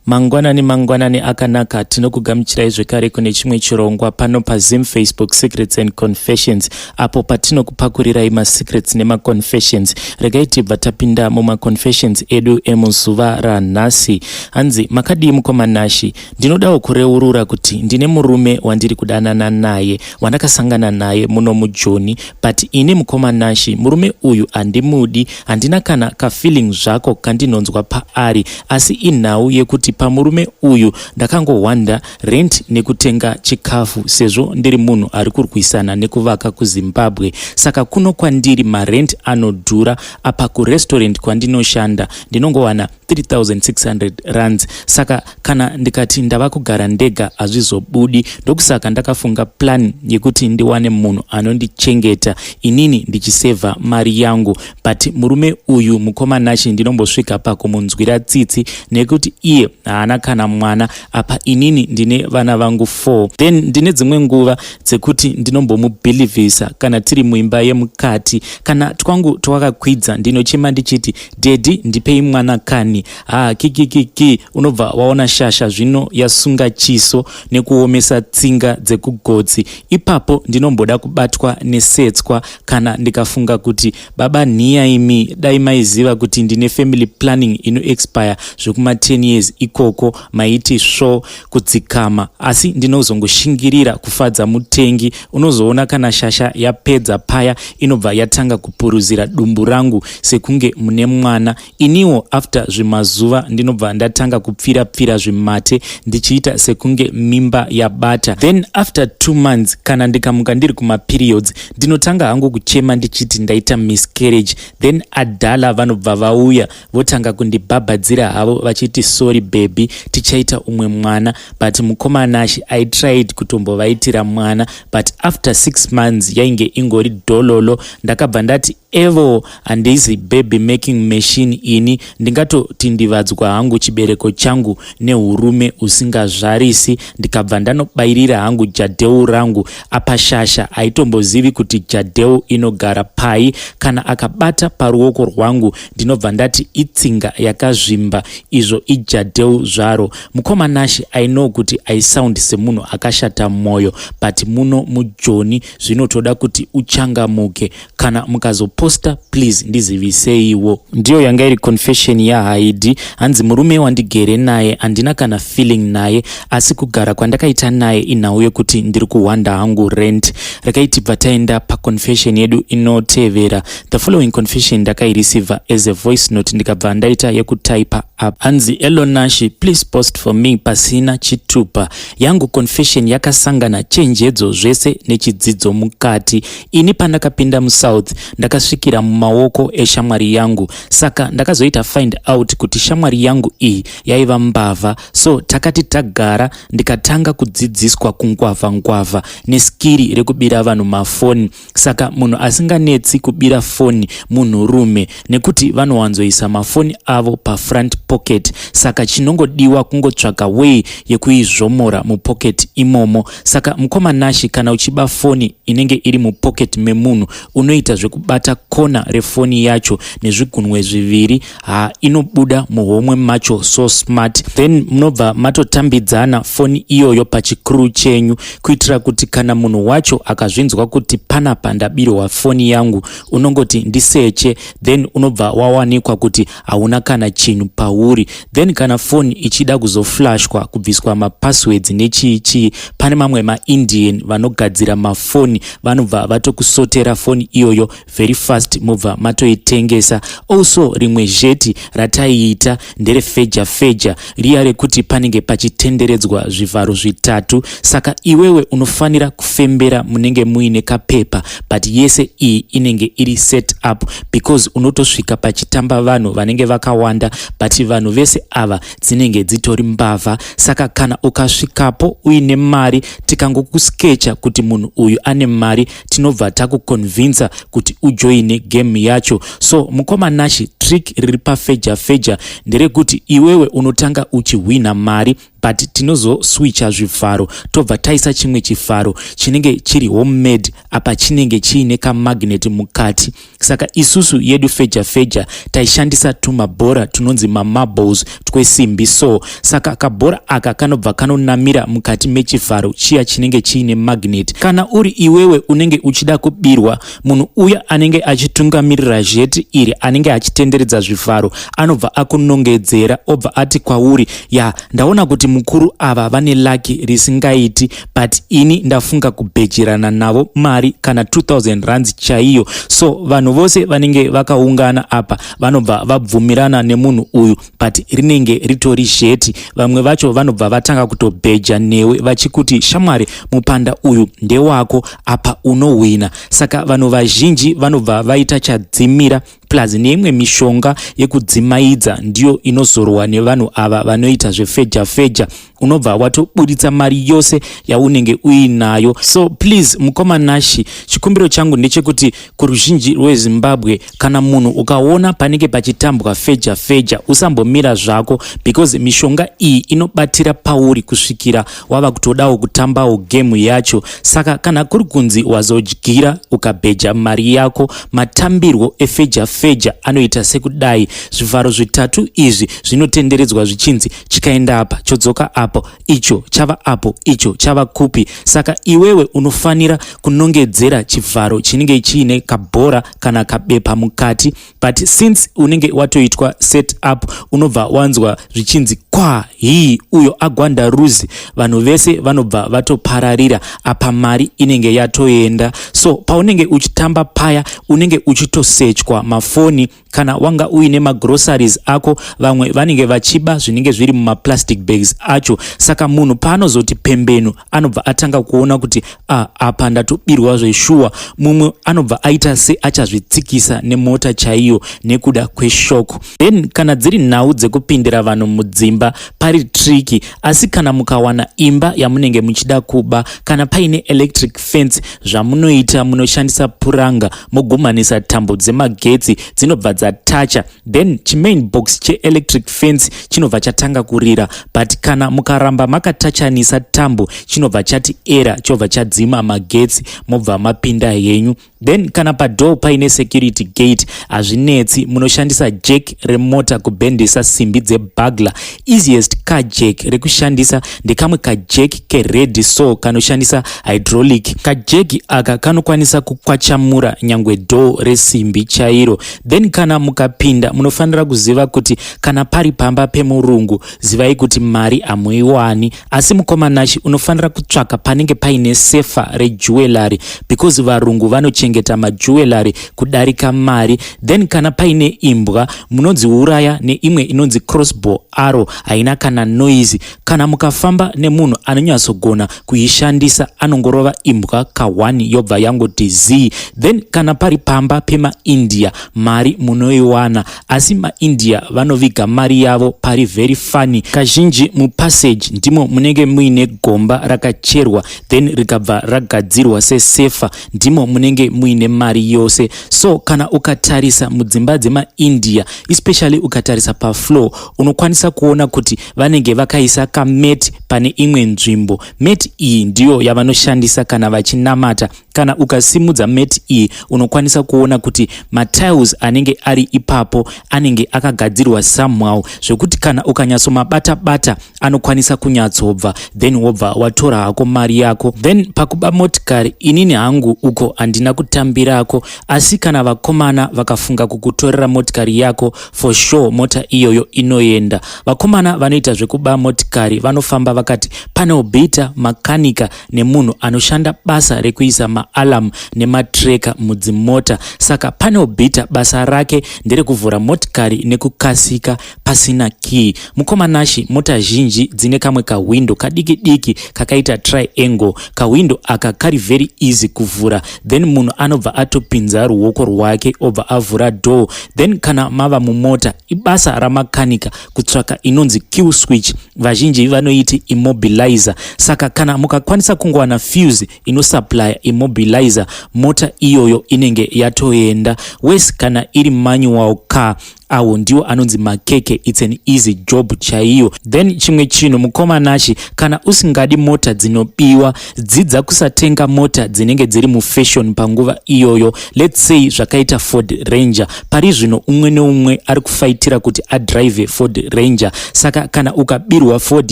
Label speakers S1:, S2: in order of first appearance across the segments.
S1: Mangwanani mangwanani akanaka, tinokugamuchirai zvekare kune chimwe chirongwa pano paZim Facebook Secrets and Confessions, apo patinokupakurirai masecrets nemaconfessions. Regai tibva tapinda mumaconfessions edu emuzuva ranhasi. Hanzi, makadii mukoma Nashi? Ndinodawo kureurura kuti ndine murume wandiri kudanana naye wandakasangana naye muno muJoni, but ini mukoma Nashi, murume uyu handimudi, handina kana kafeeling zvako kandinonzwa paari, asi inhau yekuti pamurume uyu ndakangohwanda rent nekutenga chikafu, sezvo ndiri munhu ari kurwisana nekuvaka kuZimbabwe. Saka kuno kwandiri marent anodhura, apa kurestaurant kwandinoshanda ndinongowana 3600 rands. Saka kana ndikati ndava kugara ndega hazvizobudi. Ndokusaka ndakafunga plan yekuti ndiwane munhu anondichengeta, inini ndichisevha mari yangu. But murume uyu, mukoma Nashi, ndinombosvika pakumunzwira tsitsi nekuti iye haana kana mwana, apa inini ndine vana vangu 4. Then ndine dzimwe nguva dzekuti ndinombomubhilivhisa kana tiri muimba yemukati, kana twangu twakakwidza ndinochema ndichiti, "Daddy, ndipei mwana kani." Ha, kikikiki, unobva waona shasha zvino yasunga chiso nekuomesa tsinga dzekugotsi. Ipapo ndinomboda kubatwa nesetswa kana ndikafunga kuti, "Baba nhiya imi, dai maiziva kuti ndine family planning inoexpire zvekuma10 years ikoko, maiti svo kudzikama." Asi ndinozongoshingirira kufadza mutengi. Unozoona kana shasha yapedza paya, inobva yatanga kupuruzira dumbu rangu sekunge mune mwana. Iniwo after zvimazuva ndinobva ndatanga kupfira-pfira zvimate ndichiita sekunge mimba yabata. Then after 2 months, kana ndikamuka ndiri kumaperiods, ndinotanga hangu kuchema ndichiti ndaita miscarriage. Then adhala vanobva vauya votanga kundibhabhadzira havo vachiti, "Sorry baby, tichaita umwe mwana." But mukoma Nashi, I tried kutombovaitira mwana, but after 6 months yainge ingori dhololo. Ndakabva ndati, "Evo, handizi baby making machine ini, ndingatotindivadzwa hangu chibereko changu neurume usingazvarisi." Ndikabva ndanobayirira hangu jadheu rangu. Apa shasha haitombozivi kuti jadheu inogara pai. Kana akabata paruoko rwangu, ndinobva ndati itsinga yakazvimba, izvo ijadheu zvaro. Mukoma Nashi, I know kuti I sound semunhu akashata mwoyo, but muno muJoni zvinotoda kuti uchangamuke. Kana mukazoposta, please ndiziviseiwo. Ndiyo yanga iri confession yaHaidi. Hanzi, murume wandigere naye handina kana feeling naye, asi kugara kwandakaita naye inhau yekuti ndiri kuhwanda hangu rent. Regai tibva taenda paconfession yedu inotevera. The following confession ndakaireceiva as a voice note, ndikabva ndaita yekutaipa up. Hanzi, "Hello Nashi, please post for me pasina chitupa. Yangu confession yakasangana chenjedzo zvese nechidzidzo mukati. Ini pandakapinda muSouth, ndakasvikira mumaoko eshamwari yangu. Saka ndakazoita find out kuti shamwari yangu iyi yaiva mbavha. So takati tagara, ndikatanga kudzidziswa kungwavha ngwavha neskill rekubira vanhu mafoni. Saka munhu asinganetsi kubira foni munhurume, nekuti vanowanzoisa mafoni avo pafront pocket. Saka chinongodiwa kungotsvaga way yekuizvomora mupocket imomo. Saka mukoma Nashi, kana uchiba foni inenge iri mupocket memunhu, unoita zvekubata kona refoni yacho nezvigunwe zviviri. Ha, inobuda muhomwe macho so smart. Then munobva matotambidzana foni iyoyo pachikuru chenyu, kuitira kuti kana munhu wacho akazvinzwa kuti panapa ndabirwa foni yangu, unongoti ndiseche. Then unobva wawanikwa kuti hauna kana chinhu pauri. Then kana foni ichida kuzoflashwa, kubviswa mapasswords nechii chii, pane mamwe maIndian vanogadzira mafoni, vanobva vatokusotera foni iyoyo very fast, mobva matoitengesa. Also rimwe zheti rataiita nderefeja feja riya rekuti panenge pachitenderedzwa zvivharo zvitatu. Saka iwewe unofanira kufembera munenge muine kapepa, but yese iyi inenge iri set up, because unotosvika pachitamba vanhu vanenge vakawanda, but vanhu vese ava dzinenge dzitori mbavha. Saka kana ukasvikapo uine mari, tikangokuskecha kuti munhu uyu ane mari, tinobva takuconvinsa kuti ujoine game yacho. So mukoma Nashi, trick riri pafeja feja nderekuti iwewe unotanga uchihwina mari. But tinozoswitcha zvivharo, tobva taisa chimwe chivharo chinenge chiri homemade. Apa chinenge chiine kamagnet mukati. Saka isusu yedu feja feja taishandisa tumabhora tunonzi mamarbles twesimbi. So saka kabhora aka kanobva kanonamira mukati mechivharo chiya chinenge chiine magnet. Kana uri iwewe unenge uchida kubirwa, munhu uya anenge achitungamirira zheti iri, anenge achitenderedza zvivharo, anobva akunongedzera, obva ati kwauri, "Ya, ndaona kuti mukuru ava vane luck risingaiti, but ini ndafunga kubhejerana navo mari kana 2000 rands chaiyo." So vanhu vose vanenge vakaungana apa vanobva vabvumirana nemunhu uyu, but rinenge ritori zheti. Vamwe vacho vanobva vatanga kutobheja newe vachikuti, "Shamwari, mupanda uyu ndewako, apa unohwina." Saka vanhu vazhinji vanobva vaita chadzimira, plus neimwe mishonga yekudzimaidza ndiyo inozorwa nevanhu ava vanoita zvefeja feja. Unobva watoburitsa mari yose yaunenge uinayo. So please, mukoma Nashi, chikumbiro changu ndechekuti kuruzhinji rweZimbabwe, kana munhu ukaona panenge pachitambwa feja feja, usambomira zvako, because mishonga iyi inobatira pauri kusvikira wava kutodawo kutambawo gemu yacho. Saka kana kuri kunzi wazodyira ukabheja mari yako, matambirwo efeja feja anoita sekudai: zvivharo zvitatu izvi zvinotenderedzwa zvichinzi chikaenda apa, chodzoka apo, icho chava apo, icho chava kupi. Saka iwewe unofanira kunongedzera chivharo chinenge chiine kabhora kana kabepa mukati. But since unenge watoitwa set up, unobva wanzwa zvichinzi, "Kwa hii, uyo agwanda ruzi." Vanhu vese vanobva vatopararira, apa mari inenge yatoenda. So paunenge uchitamba paya, unenge uchitosechwa mafoni. Kana wanga uine magroceries ako, vamwe vanenge vachiba zvinenge zviri mumaplastic bags acho. Saka munhu paanozoti pembenu, anobva atanga kuona kuti, "A, apa ndatobirwa zveshuwa." Mumwe anobva aita seachazvitsikisa nemota chaiyo nekuda kweshock. Then kana dziri nhau dzekupindira vanhu mudzimba, pari tricky. Asi kana mukawana imba yamunenge muchida kuba, kana paine electric fence, zvamunoita, munoshandisa puranga, mogumanisa tambo dzemagetsi, dzinobva dzatacha, then chimain box cheelectric fence chinobva chatanga kurira. But kana mukaramba makatachanisa tambo, chinobva chati error, chobva chadzima magetsi, mobva mapinda henyu. Then kana padoor paine security gate, hazvinetsi. Munoshandisa jack remota kubhendesa simbi dzeburglar. Easiest car jack rekushandisa ndekamwe kajack kered, so kanoshandisa hydraulic. Kajack aka kanokwanisa kukwachamura nyangwe door resimbi chairo. Then kana mukapinda, munofanira kuziva kuti kana pari pamba pemurungu, zivai kuti mari hamuiwani. Asi mukoma Nashi, unofanira kutsvaka panenge paine sefa rejewellery, because varungu vanochengeta majewellery kudarika mari. Then kana paine imbwa, munodziuraya neimwe inonzi crossbow arrow, haina kana noise. Kana mukafamba nemunhu anonyatsogona kuishandisa, anongorova imbwa ka1, yobva yangoti z. Then kana pari pamba pemaIndia, mari munoiwana, asi maIndia vanoviga mari yavo pari very funny. Kazhinji mupassage ndimo munenge muine gomba rakacherwa, then rikabva ragadzirwa sesefa, ndimo munenge muine mari yose. So kana ukatarisa mudzimba dzemaIndia, especially ukatarisa pafloor, unokwanisa kuona kuti vanenge vakaisa kamat pane imwe nzvimbo. Mat iyi ndiyo yavanoshandisa kana vachinamata. Kana ukasimudza mat iyi, unokwanisa kuona kuti matiles anenge ari ipapo anenge akagadzirwa somehow, zvekuti kana ukanyatsomabata-bata, anokwanisa kunyatsobva, then wobva watora hako mari yako. Then pakuba motikari, inini hangu uko handina kutambirako, asi kana vakomana vakafunga kukutorera motikari yako, for sure mota iyoyo inoenda. Vakomana vanoita zvekuba motikari vanofamba vakati panel beater, makanika nemunhu anoshanda basa rekuisa maalarm nematracker mudzimota. Saka panel beater basa rake nderekuvhura motikari nekukasika pasina key. Mukoma Nashi, mota zhinji dzine kamwe kahwindo kadiki diki kakaita triangle. Kahwindo aka kari very easy kuvhura, then munhu anobva atopinza ruoko rwake, obva avhura door. Then kana mava mumota, ibasa ramakanika kutsvaka inonzi kill switch, vazhinji vanoiti immobilizer. Saka kana mukakwanisa kungowana fuse inosupply immobilizer, mota iyoyo inenge yatoenda wese. Kana iri manual car, Awo ndiwo anonzi makeke. It's an easy job chaiyo. Then chimwe chinhu, mukoma Nashi, kana usingadi mota dzinobiwa, dzidza kusatenga mota dzinenge dziri mufashion panguva iyoyo. Let's say zvakaita Ford Ranger. Pari zvino umwe neumwe ari kufaitira kuti adrive Ford Ranger. Saka kana ukabirwa Ford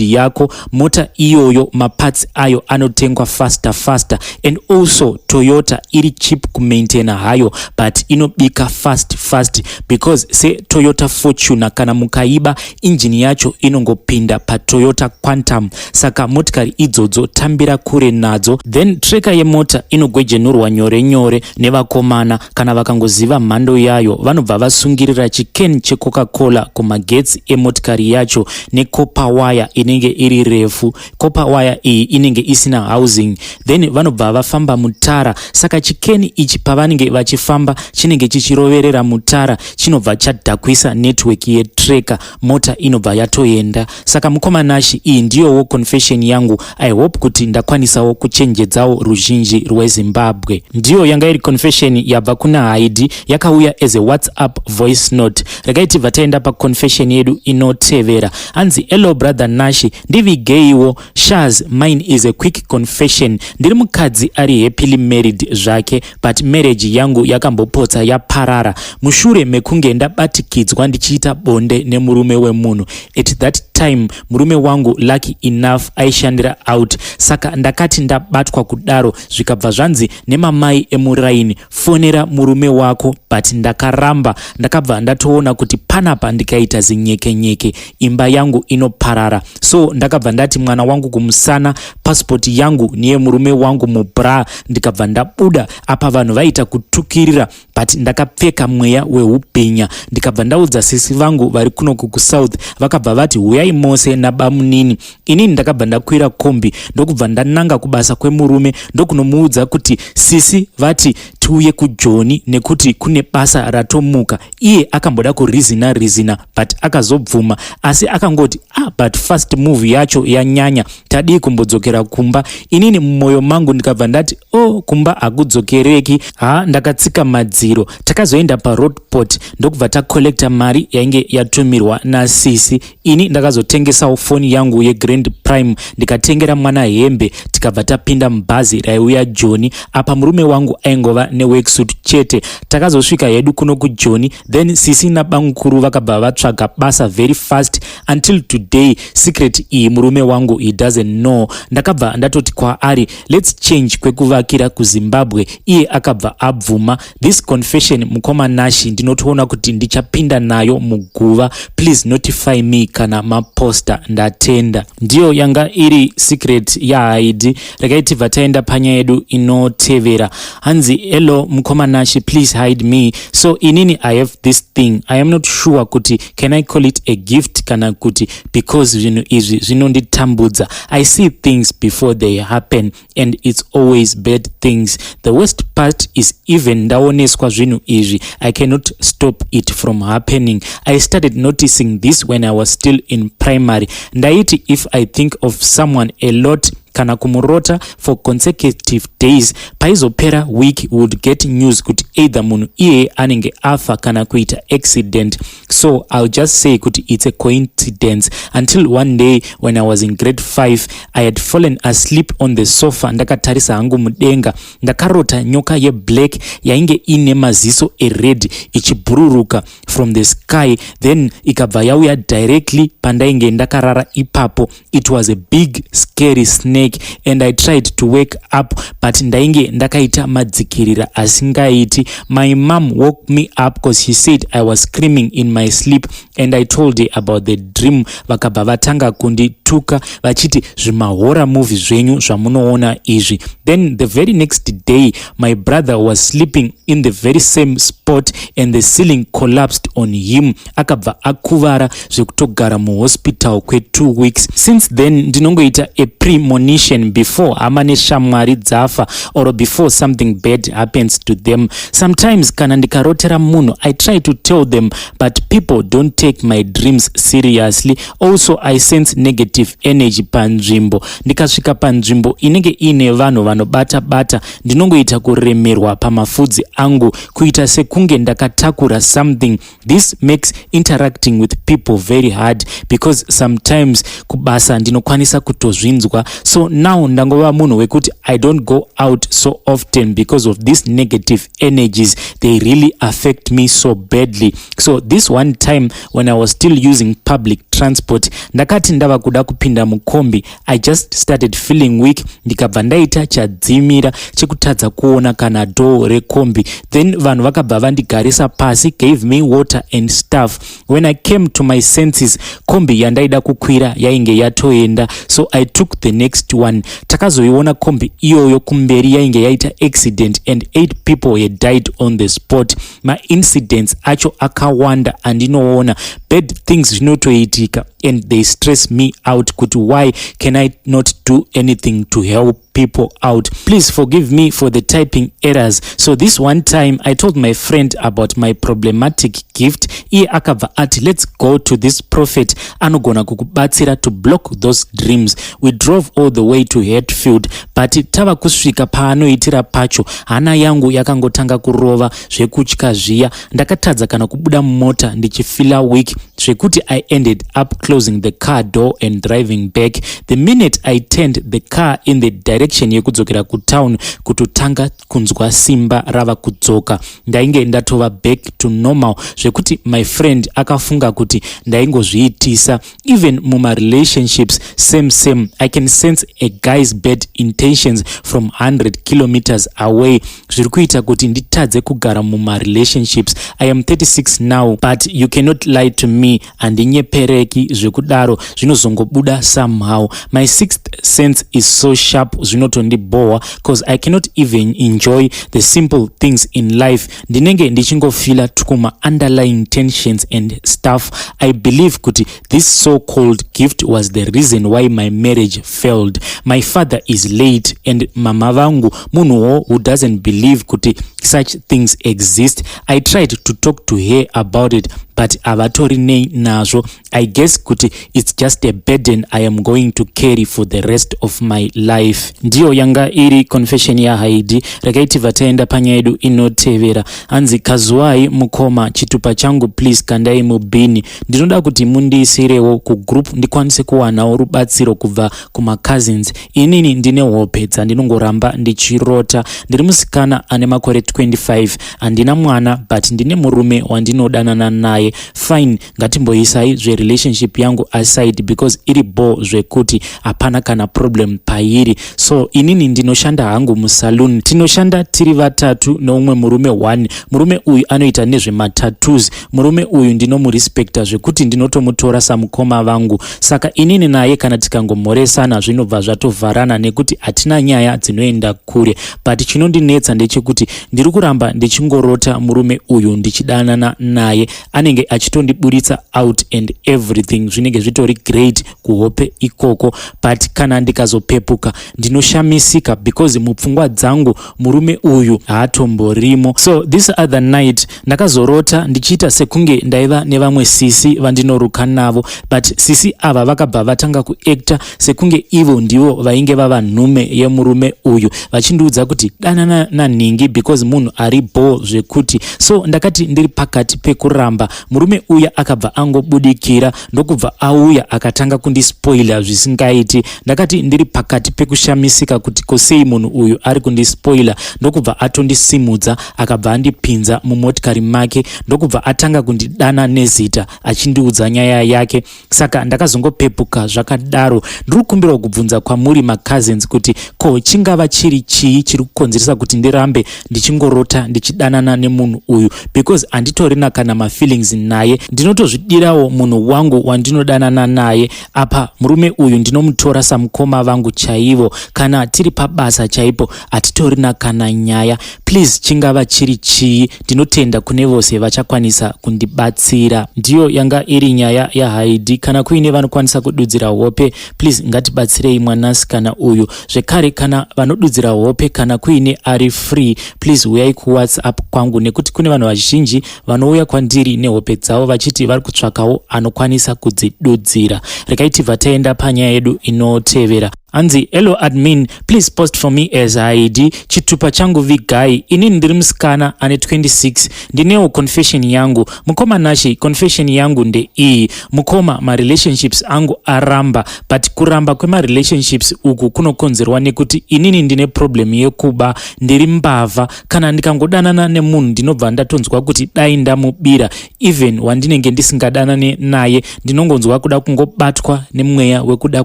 S1: yako, mota iyoyo maparts ayo anotengwa faster faster. And also Toyota iri cheap kumaintaina hayo, but inobika fast fast, because seToyota Fortuner, kana mukaiba, injini yacho inongopinda paToyota Quantum. Saka motikari idzodzo tambira kure nadzo. Then tracker yemota inogwejenurwa nyore nyore nevakomana. Kana vakangoziva mhando yayo, vanobva vasungirira chican cheCoca-Cola kumagetsi emotikari yacho necopper wire inenge iri refu. Copper wire iyi inenge isina housing. Then vanobva vafamba mutara. Saka chican ichi, pavanenge vachifamba, chinenge chichiroverera mutara, chinobva chadhakwisa network yetracker, mota inobva yatoenda. Saka mukoma Nashi, iyi ndiyowo confession yangu. I hope kuti ndakwanisawo kuchenjedzawo ruzhinji rweZimbabwe. Ndiyo yanga iri confession yabva kuna Haidi, yakauya as a WhatsApp voice note. Regai tibva taenda paconfession yedu inotevera. Hanzi, "Hello brother Nashi, ndivigeiwo shaz. Mine is a quick confession. Ndiri mukadzi ari happily married zvake, but marriage yangu yakambopotsa yaparara mushure mekunge ndabatikidzwa ndichiita bonde nemurume wemunhu. At that time murume wangu, lucky enough, aishandira out. Saka ndakati ndabatwa kudaro, zvikabva zvanzi nemamai emuraini, 'Fonera murume wako,' but ndakaramba. Ndakabva ndatoona kuti panapa ndikaita zinyekenyeke, imba yangu inoparara. So ndakabva ndati mwana wangu kumusana, pasipoti yangu neyemurume wangu mubra, ndikabva ndabuda. Apa vanhu vaita kutukirira, but ndakapfeka mweya weubhinya. Ndikabva ndaudza sisi vangu vari kunoku kuSouth. Vakabva vati, 'Huyai mose nabamunini.' Inini ndakabva ndakwira kombi, ndokubva ndananga kubasa kwemurume, ndokunomuudza kuti sisi vati tiuye kuJoni nekuti kune basa ratomuka. Iye akamboda kurizina rizina, but akazobvuma, asi akangoti, 'Ah, but fast move yacho yanyanya, tadii kumbodzokera kumba?' Inini mumwoyo mangu ndikabva ndati, 'O oh, kumba hakudzokereki.' Ha, ndakatsika madziro. Takazoenda paroadport, ndokubva tacollecta mari yainge yatumirwa nasisi. Ini ndakazotengesawo foni yangu yeGrand Prime, ndikatengera mwana hembe, tikabva tapinda mubhazi raiuya Joni. Apa murume wangu aingova neworksuit chete. Takazosvika hedu kuno kuJoni. Then sisi nabamukuru vakabva vatsvaga basa very fast. Until today, secret iyi murume wangu he doesn't know. Ndakabva ndatoti kwaari, 'Let's change kwekuvakira kuZimbabwe.' Iye akabva abvuma. This confession, mukoma Nashi, ndinotoona kuti ndichapinda nayo muguva. Please notify me kana maposta. Ndatenda." Ndiyo yanga iri secret yaHaidi. Regai tibva taenda panyaya yedu inotevera. Hanzi, "Hello mukoma Nashi, please hide me. So inini I have this thing. I am not sure kuti can I call it a gift kana kuti, because zvinhu izvi zvinonditambudza. I see things before they happen, and it's always bad things. The worst part is, even ndaoneswa zvinhu izvi, I cannot stop it from happening. I started noticing this when I was still in primary. Ndaiti if I think of someone a lot kana kumurota for consecutive days, paizopera week would get news kuti either munhu iyeye anenge afa kana kuita accident. So I'll just say kuti it's a coincidence. Until one day when I was in grade 5, I had fallen asleep on the sofa ndakatarisa hangu mudenga. Ndakarota nyoka yeblack yainge ine maziso ered ichibhururuka from the sky, then ikabva yauya directly pandainge ndakarara ipapo. It was a big scary snake, and I tried to wake up, but ndainge ndakaita madzikirira asingaiti. My mom woke me up because she said I was screaming in my sleep, and I told her about the dream. Vakabva vatanga kundituka vachiti, 'Zvimahorror movie zvenyu zvamunoona izvi.' Then the very next day my brother was sleeping in the very same spot and the ceiling collapsed on him. Akabva akuvara zvekutogara muhospital kwe2 weeks. Since then ndinongoita a premonition before hama neshamwari dzafa or before something bad happens to them. Sometimes kana ndikarotera munhu, I try to tell them, but people don't take my dreams seriously. Also, I sense negative. negative energy panzvimbo. Ndikasvika panzvimbo inenge iine vanhu vanobata bata, ndinongoita kuremerwa pamafudzi angu, kuita sekunge ndakatakura something. This makes interacting with people very hard because sometimes kubasa ndinokwanisa kutozvinzwa. So now ndangova munhu wekuti I don't go out so often because of these negative energies. They really affect me so badly. So this one time when I was still using public transport, ndakati ndava kuda kupinda mukombi, I just started feeling weak, ndikabva ndaita chadzimira chekutadza kuona kana door rekombi. Then vanhu vakabva vandigarisa pasi, gave me water and stuff. When I came to my senses, kombi yandaida kukwira yainge yatoenda, so I took the next one. Takazoiona kombi iyoyo kumberi yainge yaita accident and eight people had died on the spot. Maincidents acho akawanda andinoona. Bad things zvinotoitika and they stress me out kuti why can I not do anything to help people out? Please forgive me for the typing errors. So this one time I told my friend about my problematic gift. Iye akabva ati, "Let's go to this prophet, anogona kukubatsira to block those dreams." We drove all the way to Hatfield, but tava kusvika paanoitira pacho, hana yangu yakangotanga kurova zvekutya zviya. Ndakatadza kana kubuda mumota, ndichifeela weak zvekuti I ended up closing the car door and driving back. The minute I turned the car in the direction yekudzokera kutown, kutotanga kunzwa simba rava kudzoka. Ndainge ndatova back to normal zvekuti my friend akafunga kuti ndaingozviitisa. Even mumarelationships, same same. I can sense a guy's bad intentions from 100 kilometers away. Zviri kuita kuti nditadze kugara mumarelationships. I am 36 now, but you cannot lie to me. Handinyepereki zvekudaro, zvinozongobuda somehow. My sixth sense is so sharp, zvinotondibhowa because I cannot even enjoy the simple things in life. Ndinenge ndichingofeela tukuma underlying tensions and stuff. I believe kuti this so called gift was the reason why my marriage failed. My father is late and mama vangu munhuwo who doesn't believe kuti such things exist. I tried to talk to her about it, but havatori nei nazvo. I guess kuti it's just a burden I am going to carry for the rest of my life. Ndiyo yanga iri confession yaHaidi. Regai tibva taenda panyaya yedu inotevera. Hanzi, "Kazuwai mukoma, chitupa changu please kandai mubhini. Ndinoda kuti mundiisirewo kugroup ndikwanise kuwanawo rubatsiro kubva kumacousins. Inini ndine hope dzandinongoramba ndichirota. Ndiri musikana ane makore 25, handina mwana, but ndine murume wandinodanana naye. Fine, ngatimboisai zverelationship yangu aside because iri bo zvekuti hapana kana problem pairi. So inini ndinoshanda hangu musaloon. Tinoshanda tiri vatatu neumwe murume 1. Murume uyu anoita nezvematattoos. Murume uyu ndinomurespekta zvekuti ndinotomutora samukoma vangu. Saka inini naye kana tikangomhoresana zvinobva zvatovharana nekuti hatina nyaya dzinoenda kure. But chinondinetsa ndechekuti ndiri kuramba ndichingorota murume uyu ndichidanana naye. Anenge achitondiburitsa out and everything zvinenge zvitori great kuhope ikoko, but kana ndikazopepuka ndinoshamisika because mupfungwa dzangu murume uyu haatomborimo. So this other night ndakazorota ndichiita sekunge ndaiva nevamwe sisi vandinoruka navo, but sisi ava vakabva vatanga kuacta sekunge ivo ndivo vainge vava nhume yemurume uyu, vachindiudza kuti danana nanhingi because munhu ari bo zvekuti. So ndakati ndiri pakati pekuramba, murume uya akabva angobudikira, ndokubva auya akatanga kundispoila zvisingaiti. Ndakati ndiri pakati pekushamisika kuti kosei munhu uyu ari kundispoila, ndokubva atondisimudza, akabva andipinza mumotikari make, ndokubva atanga kundidana nezita achindiudza nyaya yake. Saka ndakazongopepuka zvakadaro. Ndiri kukumbirawo kubvunza kwamuri macousins kuti ko chingava chiri chii chiri kukonzeresa kuti ndirambe ndichingorota ndichidanana nemunhu uyu, because handitorina kana mafeelings naye. Ndinotozvidirawo munhu wangu wandinodanana naye. Apa murume uyu ndinomutora samukoma vangu chaivo. Kana tiri pabasa chaipo hatitorina kana nyaya. Please, chingava chiri chii? Ndinotenda kune vose vachakwanisa kundibatsira." Ndiyo yanga iri nyaya yaHaidi. Kana kuine vanokwanisa kududzira hope, please ngatibatsirei mwanasikana uyu. Zvekare kana vanodudzira hope, kana kuine ari free, please uyai kuWhatsApp kwangu, nekuti kune vanhu vazhinji vanouya kwandiri nehope. hope dzavo vachiti vari kutsvakawo anokwanisa kudzidudzira. Regai tibva taenda panyaya yedu inotevera. Hanzi, "Hello admin, please post for me as ID chitupa changu vigai. Inini ndiri musikana ane 26, ndinewo confession yangu. Mukoma Nashi, confession yangu ndeiyi. Mukoma, marelationships angu aramba, but kuramba kwemarelationships uku kunokonzerwa nekuti inini ndine problem yekuba. Ndiri mbavha. Kana ndikangodanana nemunhu, ndinobva ndatonzwa kuti dai ndamubira. Even wandinenge ndisingadanane naye, ndinongonzwa kuda kungobatwa nemweya wekuda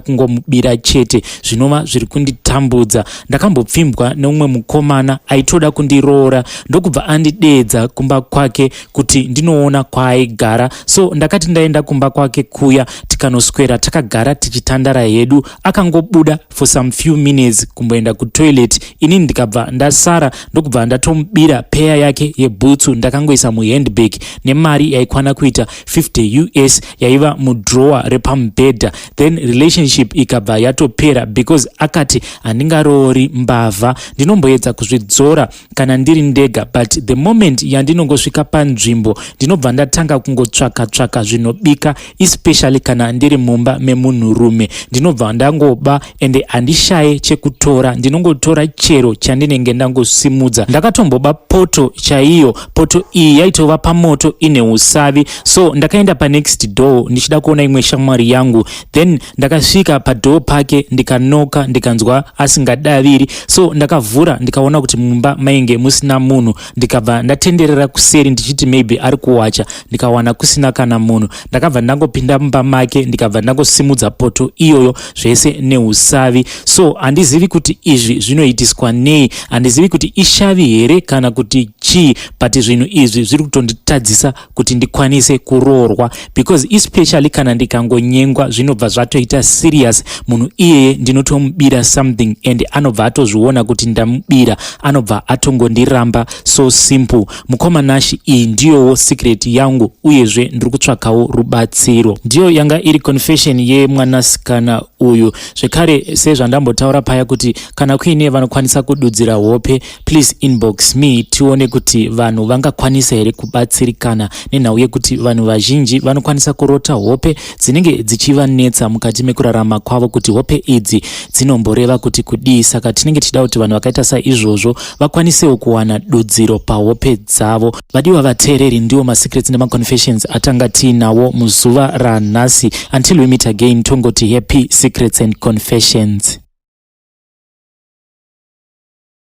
S1: kungomubira chete, zvinova zviri kunditambudza. Ndakambopfimbwa neumwe mukomana aitoda kundiroora, ndokubva andideedza kumba kwake kuti ndinoona kwaaigara. So ndakati ndaenda kumba kwake kuya, tikanoswera takagara tichitandara hedu. Akangobuda for some few minutes kumboenda kutoilet, inini ndikabva ndasara, ndokubva ndatomubira peya yake yebhutsu. Ndakangoisa muhandbag nemari yaikwana kuita 50 US yaiva mudrawer repamubhedha. Then relationship ikabva yatopera because akati handingaroori mbavha. Ndinomboedza kuzvidzora kana ndiri ndega, but the moment yandinongosvika panzvimbo, ndinobva ndatanga kungotsvaka tsvaka zvinobika, especially kana ndiri mumba memunhurume. Ndinobva ndangoba ende handishaye chekutora. Ndinongotora chero chandinenge ndangosimudza. Ndakatomboba poto chaiyo. Poto iyi yaitova pamoto ine usavi. So ndakaenda panext door ndichida kuona imwe shamwari yangu. Then ndakasvika padoor pake, ndikanoka, ndikanzwa asingadaviri. So ndakavhura, ndikaona kuti mumba mainge musina munhu. Ndikabva ndatenderera kuseri ndichiti maybe ari kuwacha, ndikawana kusina kana munhu. Ndakabva ndangopinda mumba make, ndikabva ndangosimudza poto iyoyo zvese neusavi. So handizivi kuti izvi zvinoitiswa nei, handizivi kuti ishavi here kana kuti chii, but zvinhu izvi zviri kutonditadzisa kuti ndikwanise kuroorwa, because especially kana ndikangonyengwa, zvinobva zvatoita serious. Munhu iyeye ndinotomubira something and anobva atozviona kuti ndamubira, anobva atongondiramba. So simple. Mukoma Nashi, iyi ndiyowo secret yangu, uyezve ndiri kutsvakawo rubatsiro." Ndiyo yanga iri confession yemwanasikana uyu. Zvekare, sezvandambotaura paya kuti kana kuine vanokwanisa kududzira hope, please inbox me, tione kuti vanhu vangakwanisa here kubatsirikana, nenhau yekuti vanhu vazhinji vanokwanisa kurota hope dzinenge dzichivanetsa mukati mekurarama kwavo, kuti hope idzi dzinomboreva kuti kudii. Saka tinenge tichida kuti vanhu vakaita saizvozvo vakwanisewo kuwana dudziro pahope dzavo. Vadiwa vateereri, ndiwo masecrets nemaconfessions atanga tiinawo muzuva ranhasi. Until we meet again, tongoti happy secrets and confessions.